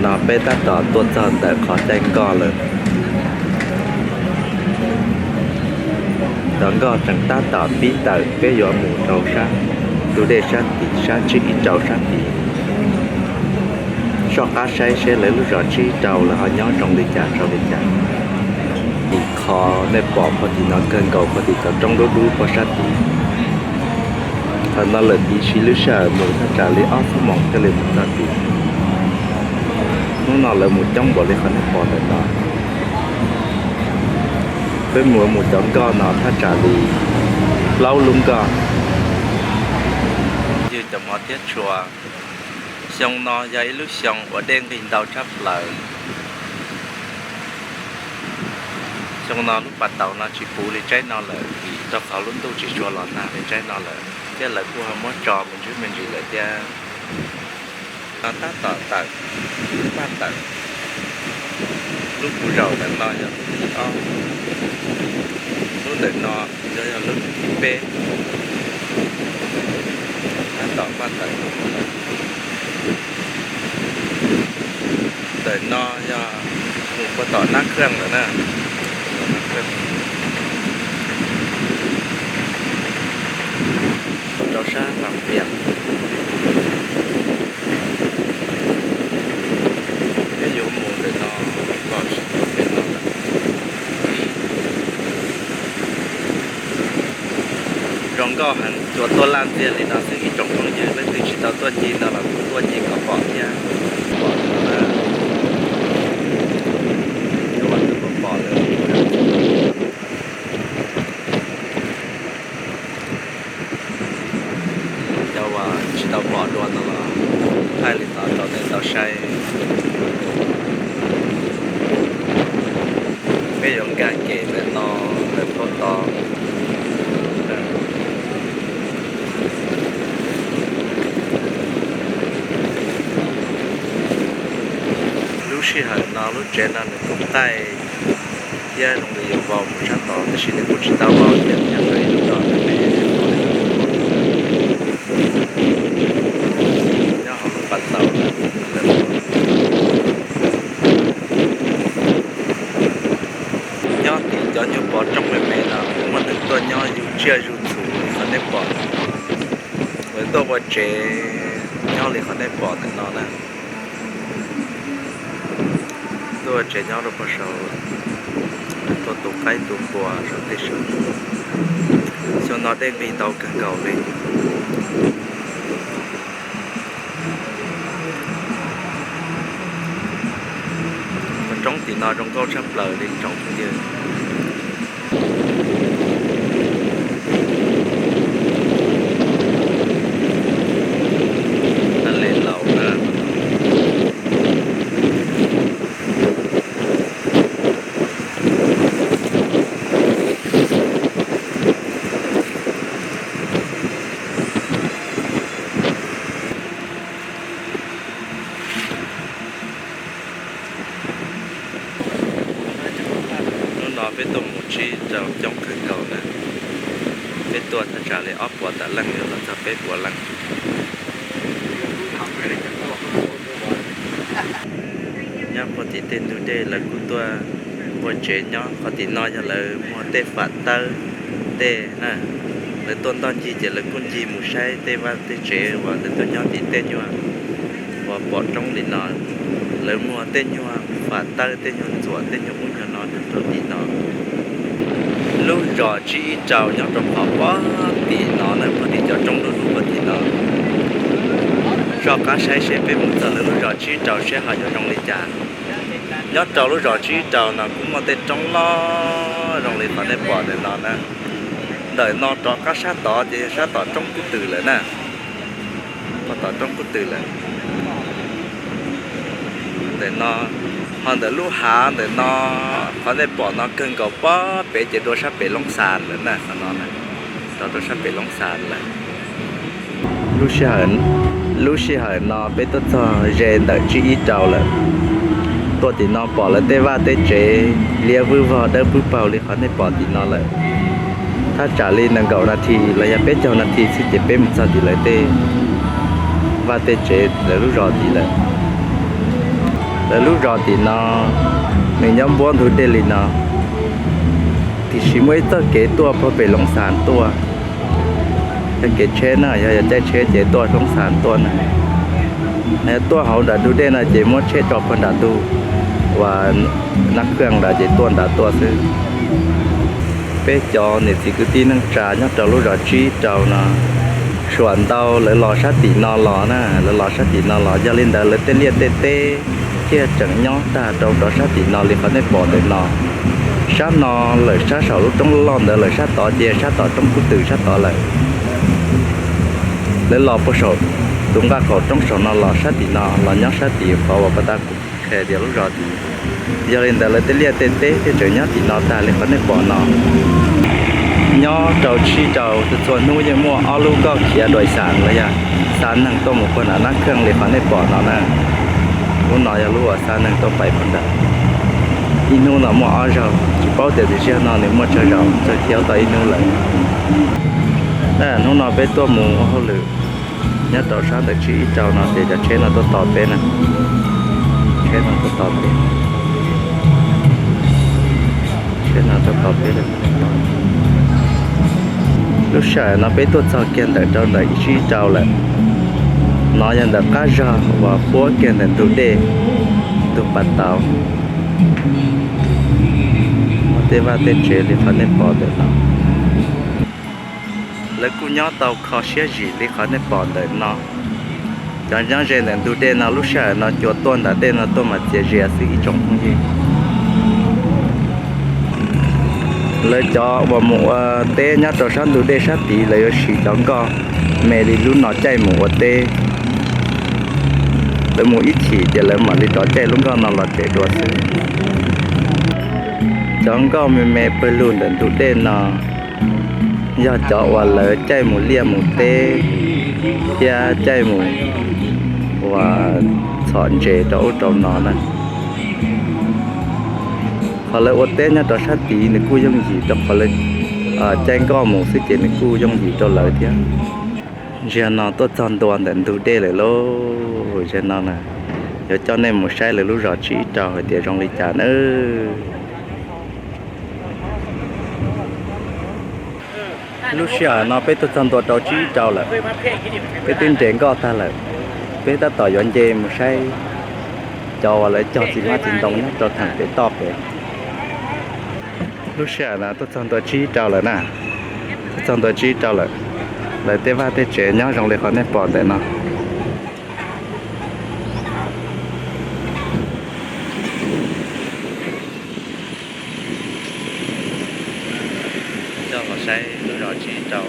No peb tab tom tuaj txog ntawm qhov caij nkoj lawm. Cov nkoj tseem tab tom pib tawm, peb yuav mus rau sab ntug dej sab tid, sab tsib ib rau sab tid. Soj qab saib seb lawv lub zos tsib ib rau lawv ho nyob zoo li cas rau li cas. Tim qhov nej pom puag tim no kawg nkaus puag tim cov roob dub dub puag sab tid. Thaum no lawm tiv si lub sij hawm mus thaj tsam li ob xuab moos thiaj li mus txog tid. Hnub no lawv mus coob npaum li qhov nej pom ntawm no. Peb mus mus cov nkoj no thaj tsam li plaub lub nkoj. Ywg cov hmov thiab tshua, xyoo no yog ib lub xyoo uas dej nqig ntau tshaj plaws. Xyoo no lub pas taus no tsis puv li tsaib no lawm vim rau qhov lub ntuj tsis tshua los nag li tsaib no lawm, thiab lawv kuj ho muab tso me ntsis me ntsis lawm thiab. No tab tom tawm, paj tawm. Lub puv zaum ntawm no yog lub thib ob, lub ntawm no yog, yog lub thib peb. Tab tom paj tawm. Ntawm no yog mus puag tom Nab Khaj lawm na. Rau sab Lam Pias. Peb yuav mus ntawm no los tsis tau pem no lawm. Zoo nkauj heev, tsuas tuaj laj ntxiag li no xwb ib tsoom phooj ywg, leej twg tsis tau tuaj ncig no los kuj tuaj ncig kom pom thiab. Pom no na, yuav ua twb pom pom lawm. Cov uas tsis tau pom dua no los thaij li no rau nej tau saib. Peb yuav nkag kem ntawm no lawm puag tod. Lub sij hawm no lub tsev no nws kuj qaij thiab zoo li yuav vau mus sab tod, tab sis nws kuj tsis tau vau thiab, nyob rau ib lub zos me me. Nyob hauv lub pas taus, nyob tim cov nyuag pov roob me me no kuj muaj neeg tuaj nyob zuj tsiaj zuj txhu li qhov nej pom. Lawv tuaj ua tsev nyob li qhov nej pom ntawm no na. Tuaj ua tsev nyob rau puag saud, tuaj tu qaib tu npua saum tej saud. Xyoo no dej nqis ntau kawg nkaus li. Cov roob tim no zoo nkauj tshaj plaws li tsoom phooj ywg. Tag li laus na. Hnub no peb tuaj mus tsib rau coob kawg nkaus na. Peb tuaj thaj tsam li ob puas tawm leej yuav los txog peb puas leej. Nyob puag tim tej ntug dej lawv kuj tuaj ua tsev nyob. Qhov tim no yog lawv muag tej fam tawb tej na. Lawv tuaj ntoj ncig ces lawv kuj ncig mus saib tej vaj tej tsev uas lawv tuaj nyob tim tej nyuag uas pom roob li no. Lawv muag tej nyuag fam tawb, tej nyuag ntxuam, tej nyuag ub nyuag no nyob rau tim no. Lub zos tsib ib rau nyob rau qhov puag tim no na, puag tim cov roob dub dub puag tim no. Soj qab saib seb peb mus txog lawv lub zos tsib ib rau seb ho yuav zoo li cas. Nyob rau lub zos tsib ib rau no kuj muaj tej roob loj zoo li qhov nej pom ntawm no na. Ntawm no rov qab sab tod ces yog sab tom roob kub twm lawm na. Puag tom roob kub twm lawm. Ntawm no, ho ntawm lub hav ntawm no, qhov nej pom no kawg nkaus puag pem ces dua sab pem Loob Xas lawm na, qhov no na, rov dua sab pem Loob Xas lawm. Lub sij hawm, lub sij hawm no peb tuaj txog ze ntawm tsib ib rau lawm. Tuaj tim no pom lawv tej vaj tej tsev liab vwj vog dawb pwb paug li qhov nej pom tim no lawm. Thaj tsam li nees nkaum nas this los yog peb caug nas this xwb ces peb mus txog tim lawv tej vaj tej tsev lawv lub zos tid lawm. Lawv lub zos tim no nws nyob npuab ntug dej li no, tiam sis muaj ib txoj kev tuaj puag pem Looj Xas tuaj. Yog kev tsheb na, yog yog caij tsheb ces tuaj Looj Xas tuaj na. Yog tuaj hauv nram ntug dej no ces muab tsheb tso puag nram ntug uas Nab Khwj nrad ces tuaj nrad tuaj xwb. Peb cov niam txiv kwv tij neej tsa nyob rau lub zos Tsib Rau no, tsuas ntau lawv los sab tim no los na, lawv los sab tim no los, yog li ntawd lawv tej liaj tej teb thiaj tseem nyob tag rau rov sab tim no li qhov nej pom ntawm no. Sab no lawm, sab saum lub roob loj ntawd lawm, sab tod ces sab tom roob Kub Twm sab tod lawm. Lawv los puag saum tus nqaj qaum roob saum no los sab tim no los nyob sab tim qhov uas pas tas kuv qhia tias lub zos tim. Yog li ntawd lawv tej liaj tej teb thiaj tseem nyob tim no tag li qhov nej pom no. Nyob rau Tsib Rau txhua hnub yeej muaj ob lub nkoj khiav dua xas los yog xa neeg tuaj mus puag nram Nab Khwj li qhov nej pom no na. Lub no yog lub uas xa neeg tuaj pais puag nrad. Ib hnub no muaj ob zaug, tsis paub tias tiam sis no nws muaj tsawg zaus, tsawg khiav tau ib hnub lawm. Hnub no peb tuaj mus ua hauj lwm nyob rau sab ntawm Tsib Rau no ces cov tsheb no tuaj tos peb na. Tsheb no tuaj tos peb. Tsheb no tuaj tos peb lawm. Lub sij hawm no peb tuaj txog kiag ntawm rau ntawm Tsib Rau lawm. No yog ntawm qab zog uas puab kiag ntawm ntug dej, ntug pas tauv. Muaj tej vaj tej tsev li qhov nej pom ntawm no. Lawv kuj nyob tau kho siab zim li qhov nej pom ntawm no. Cov nyob ze ntawm ntug dej no lub sij hawm no cua tuaj nram dej no tuaj mas txias zias xwb ib tsoom phooj ywg. Lawv cov uas mus ua teb nyob rau sab ntug dej sab tid lawv yuav siv cov nkoj me li lub no caij mus ua teb. Lawv mus ib chim ces lawv mam li rov caij lub nkoj no los tsev dua xwb. Cov nkoj me me pawg lug ntawm ntug dej no yog cov uas lawv caij mus liaj mus teb thiab caij mus ua txhom ntses rau ub rau no na. Qhov lawv ua teb nyob rau sab tid nws kuj yooj yim rau qhov lawv caij nkoj mus xwb ces nws kuj yooj yim rau lawv thiab. Zaum no tuaj txog ntua ntawm ntug dej lawm lauj, zaum no na yuav coj nej mus saib lawv lub zos Tsib Rau hais tias zoo li cas nawb. Lub sij hawm no peb tuaj txog ntua rau Tsib Rau lawm, peb twb nres nkoj tag lawm, peb tab tom yuav nce mus saib cov uas lawv cog txiv hmab txiv ntoo nyob rau theem pem toj pem. Lub sij hawm no tuaj txog ntua Tsib Rau lawm na, tuaj txog ntua Tsib Rau lawm, lawv tej vaj tej tsev nyob zoo li qhov nej pom ntawm no. Coj los saib lub zos Tsib Rau.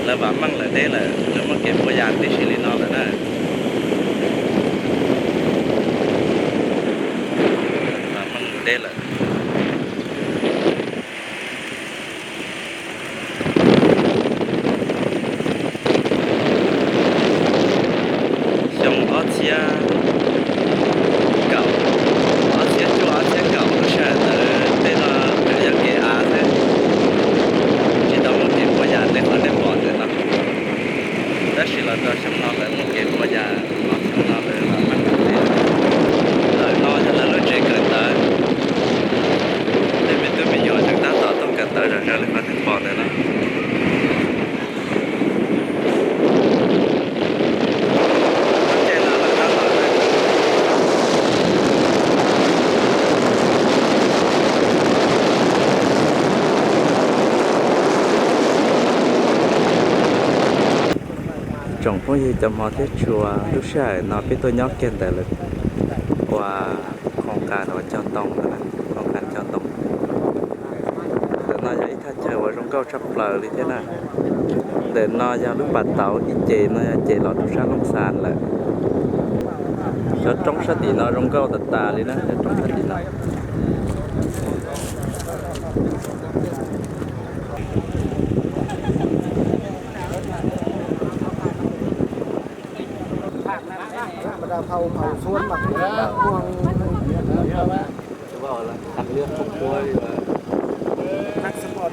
Lawv vam meej lawm deb lawm, lawv muaj kev puas yas tib si li no lawm na. Vam meej deb lawm. Xyoo ob txhiab kaum, ob txhiab cuaj ob txhiab kaum lub sij hawm ntawd tej no tsuas yog kev av xwb, tsis tau muaj kev puas yas li qhov nej pom ntawm no. Tab sis los txog xyoo no lawv muaj kev puas yas, xyoo no lawv vam meej heev li. Ntawm no yog lawv lub tsev kawm ntawv, tej me tub me nyuam tseem tab tom tuaj kawm ntawv zom zaws li qhov nej pom ntawm no. Tsoom phooj ywg cov hmov thiab tshua, lub sij hawm no peb tuaj nyob kiag ntawm lawv ua khoom qas uas cog ntoo, khoom qas cog ntoo. Ntawm no yog ib thaj chaw uas zoo nkauj tshaj plaws li thiab na. Ntawm no yog lub pas tauv ib ce no yog ce los rau sab Looj Xas lawm. Cov roob sab tim no zoo nkauj tas tas li na, cov roob sab tim no.